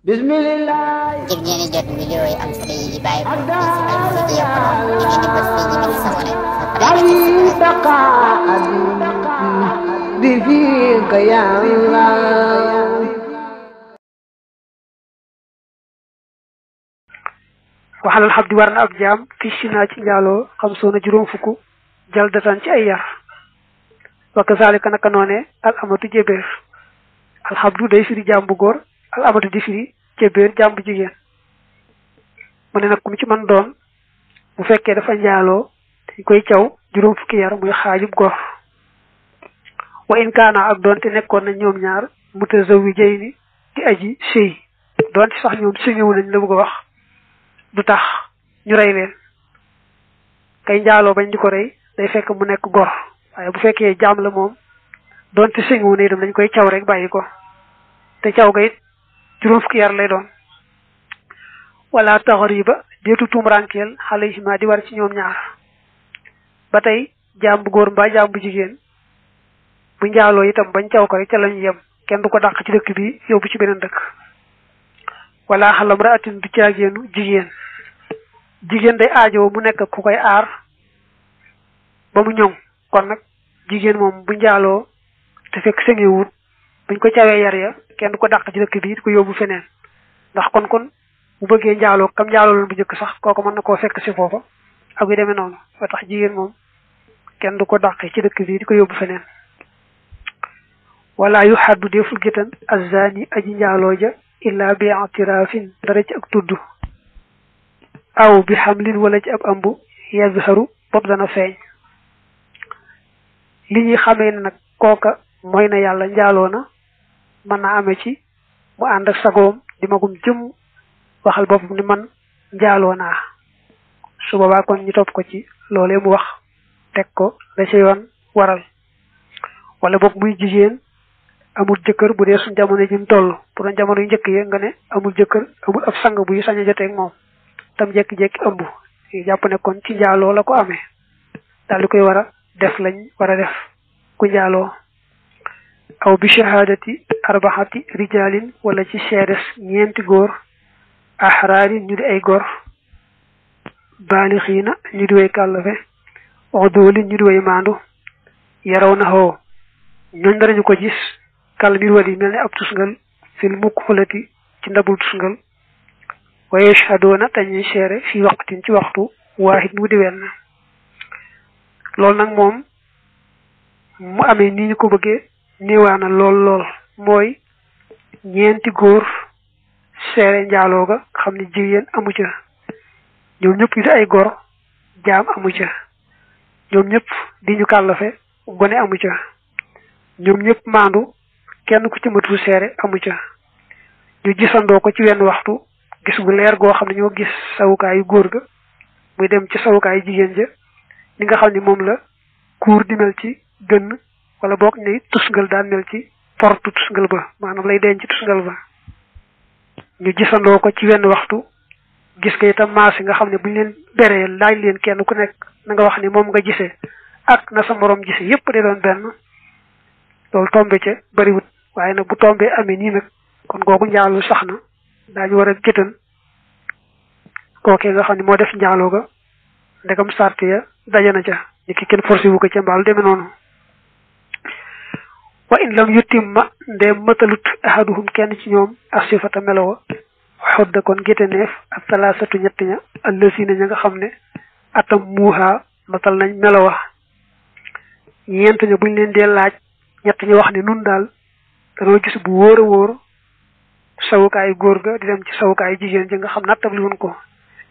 bismillah ngir ngeen jot vidéo yi am solo yi bàyyi ko ci Al-Mouridiyyah Pro da ngeen di bës fii ñu bind s'abonné بفيك يا الله waxal alxabdi war na ab jaam fi sinaa ci njaaloo xam soona juróom fukk jaldatan ci ay yar wa kazalika naka noone al amatu jébéer alxabdu day firi jaam bu góor al amatu di firi jébéer jaam bu jigéen mu ne nag ku mu ci man doon bu fekkee dafa njaaloo dañ koy caw juróom fukki yar muy xaajub góor wa in kaana ak doonte nekkoon nañ ñoom ñaar mutazawwijayni di aji sëy doonte sax ñoom sëñëwu nañ la bëgg a wax du tax ñu rey leen kay njaaloo bañ di ko rey day fekk mu nekk gor waaye bu fekkee jaam la moom doonte sëñëwu ne itam dañ koy caw rek bàyyi ko te caw ga it juróom fukki yar lay doon wala taxariba déetu tumurankeel alayhima di war ci ñoom ñaar ba tey jaam bu góor mbaa jaam bu jigéen bu njaaloo itam bañ caw ko rek ca lañu yem kenn du ko dàq ci dëkk bi yóbbu ci beneen dëkk wala xalam raatin du caageenu jigéen day aajoo mu nekk ku koy aar ba mu ñoŋ kon nag jigéen moom bu njaaloo te fekk sëngewut buñ ko cawee yar ya kenn du ko dàq ci dëkk bi di ko yóbbu feneen ndax kon bu bëggee njaaloo kam njaaloo loon bu njëkk sax kooku mën na koo fekk si foofa ak yu demee noonu ba tax jigéen moom kenn du ko dàq ci dëkk bi di ko yóbbu feneen wala yu xaddu deful gétan azani aji njaaloo ja illa bi i'tirafin dara ci ak tudd aw bi hamlin wala ci ab ambu yazharu bopp dana feeñ li ñuy xamee ne nag kooka mooy na yàlla njaaloo na mën na amee ci mu ànd ak sagoom di magum jëm waxal boppam ni man njaaloo naa su boobaa kon ñu topp ko ci loolee mu wax teg ko da ci yoon waral wala boog muy jigéen amul jëkkër bu dee suñ jamono ji mu toll bu doon jamono yu njëkk yi nga ne amul jëkkër amul ab sang buy sañ a joteeg moom tam jekki-jekki ëmb jàpp ne kon ci njaaloo la ko amee daal di koy war a def lañ war a def ku njaaloo aw bi shahadati arbaxati rijalin wala ci seedes ñeenti góor ahraari ñu di ay góor baalixiina ñu di way kàllafe odooli ñu di way maandu yaraw na xoo ñooñ darañu ko gis kàll mir wadi mel ne ab tusngal fil mukk xulati ci ndabul tusngal wa yashhadoona tañuy seere fi waqtin ci waxtu waahid mu di wenn loolu nag moom mu amee nii ñu ko bëggee néewaana lool mooy ñeenti góor seere njaaloo ga xam ne jigéen amu ca ñoom ñëpp di ay gor jaam amu ca ñoom ñëpp di ñu kàllafe gone amu ca ñoom ñëpp maandu kenn ku ci matul seere amu ca ñu gisandoo ko ci wenn waxtu gis gu leer goo xam ne ñoo gis sawukaayu góor ga muy dem ci sawukaayu jigéen ja ni nga xam ne moom la kuur di mel ci gënn wala boog ni tusngal daan mel ci portu tusngal ba maanaam lay denc tusngal ba ñu gisandoo ko ci wenn waxtu gis ko itam maasi nga xam ne buñ leen beree laaj leen kenn ku nekk na nga wax ni moom nga gisee ak na sa morom gisee yépp de doon benn loolu tombe ca bariwut waaye nag bu tombee amee nii nag kon googu njaalu sax na daañu war a gétan kookee nga xam ne moo def njaaloo ga ndegam sart ya daje na ca ni ki kenn forcé wu ko ca mbaalu demee noonu wa in lam yutimma ndee matalut ahaduhum kenn ci ñoom asifata melowa xodda kon gétaneef ak talaasatu ñett ña allësina ña nga xam ne atam muuha matal nañ melowa ñeent ña buñ leen dee laaj ñett ñi wax ne nun daal danoo gis bu wóor a wóor sawukaayu góor ga di dem ci sawukaayu jigéen ji nga xam nattabli woon ko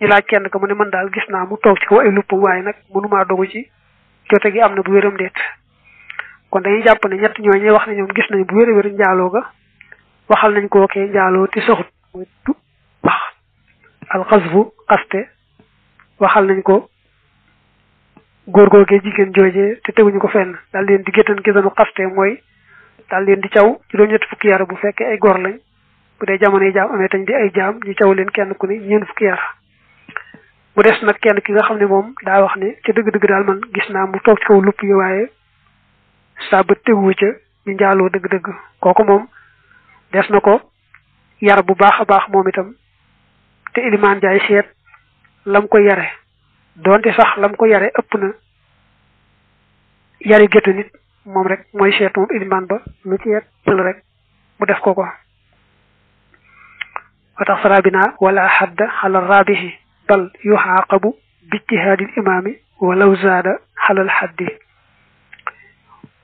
ñu laaj kenn ka mu ne man daal gis naa mu toog ci kaw ay luppam waaye nag mënumaa dogu ci jote gi am na bu wéram déet kon dañuy jàpp ne ñett ñooñu wax ne ñoom gis nañ bu wér a wér njaaloo ga waxal nañ ko kee njaaloo te saxut muy wax alxasfu xaste waxal nañ ko góor googee jigéen joojee te teguñu ko fenn daal leen di géttan gétanu xaste mooy daal leen di caw juróom-ñett fukki yar bu fekkee ay góor lañ bu dee jamono yi jaam amee tañ di ay jaam ñu caw leen kenn ku ne ñeent fukki yar mu des nag kenn ki nga xam ne moom daa wax ne ca dëgg-dëgg daal man gis naa mu toog ci kaw lupp yi waaye saa ba teguwu ca ñu njaaloo dëgg-dëgg kooku moom des na ko yar bu baax a baax moom itam te ilimaan jaay seet lam ko yare doonte sax lam ko yare ëpp na yari géttu nit moom rek mooy seet moom ilimaan ba lu ci yet tël rek mu def ko wa tax sarabina wala xadda xala rabihi bal yuxaaqabu bijtihaadil imaami walaw zaada xalal xaddi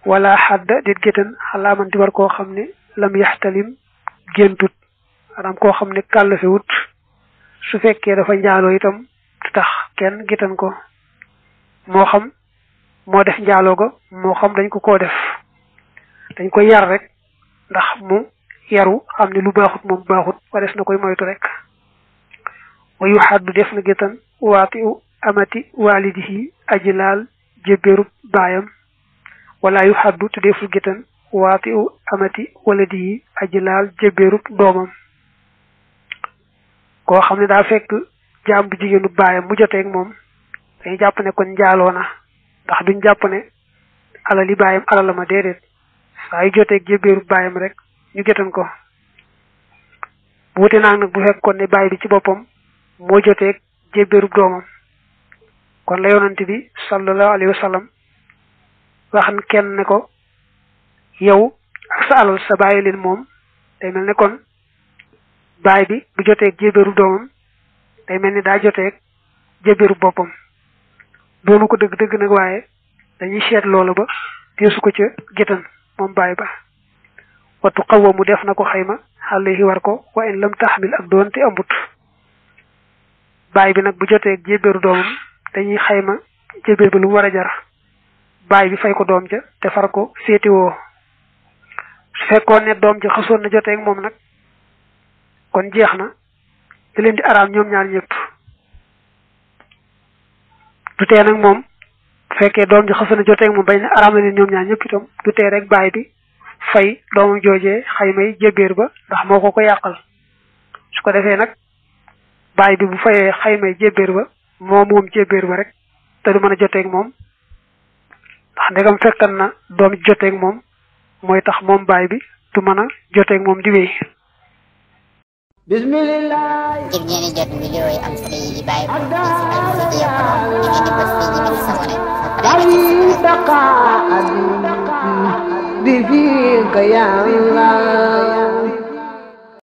wala xadda dit géttan xalaaman di war koo xam ne lam yaxtalim géntut maanaam koo xam ne kàllafewut su fekkee dafa njaaloo itam du tax kenn géttan ko moo xam moo def njaaloo ga moo xam dañ ko koo def dañ koy yar rek ndax mu yaru xam ne lu baaxut moom baaxut wares na koy moytu rek wa yu xaddu def na géttan waati u amati walidihi aji laal jébbeerub baayam wala yu xaddu te deful géttan waati u amati waladihi aji laal jébbeerub doomam koo xam ne daa fekk jaam bu jigéenu baayam mu joteeg moom dañuy jàpp ne kon njaaloo na ndax duñ jàpp ne alali baayam alala ma déedéet saa yu joteeg jébbeerub baayam rek ñu géttan ko bu wute naag nag bu fekkoon ne baay bi ci boppam moo joteeg jébbeerub doomam kon la yonante bi sallallahu alayhi wa sallam waxan kenn ne ko yow ak sa alal sa bàyyi leen moom day mel ne kon baay bi bu joteeg jébbeerub doomam day mel ni daa joteeg jébbeerub boppam doonu ko dëgg-dëgg nag waaye dañuy seet loolu ba teesu ko ca géttan moom baay ba wattu xawwa mu def na ko xayma xale yi war ko wa in lam taxmil ak doonte ambut baay bi nag bu joteeg jébbeeru doomam dañuy xayma jébbeer bi lu mu war a jar baay bi fay ko doom ja te far ko féetiwoo su fekkoon ne doom ja xasoon na joteeg moom nag kon jeex na di leen di araam ñoom ñaar ñëpp du tee nag moom bu fekkee doom ji xasoon na joteeg moom bañ ne araam na leen ñoom ñaar ñëpp itam du tee rek baay bi fay doomam joojee xaymay jébbeer ba ndax moo ko yàqal su ko defee nag baay bi bu fayee xaymay jébbeer ba moom jébbeer ba rek te du mën a joteeg moom ndax ndegam fekkan na doom ji joteeg moom mooy tax moom baay bi du mën a joteeg moom di wéy. bismillah. ngir ngeen di jot vidéo yi am solo yi di bàyyi ko ci Alfayda Pro ngeen di bës fii ñu sabone bi fiika ya Allah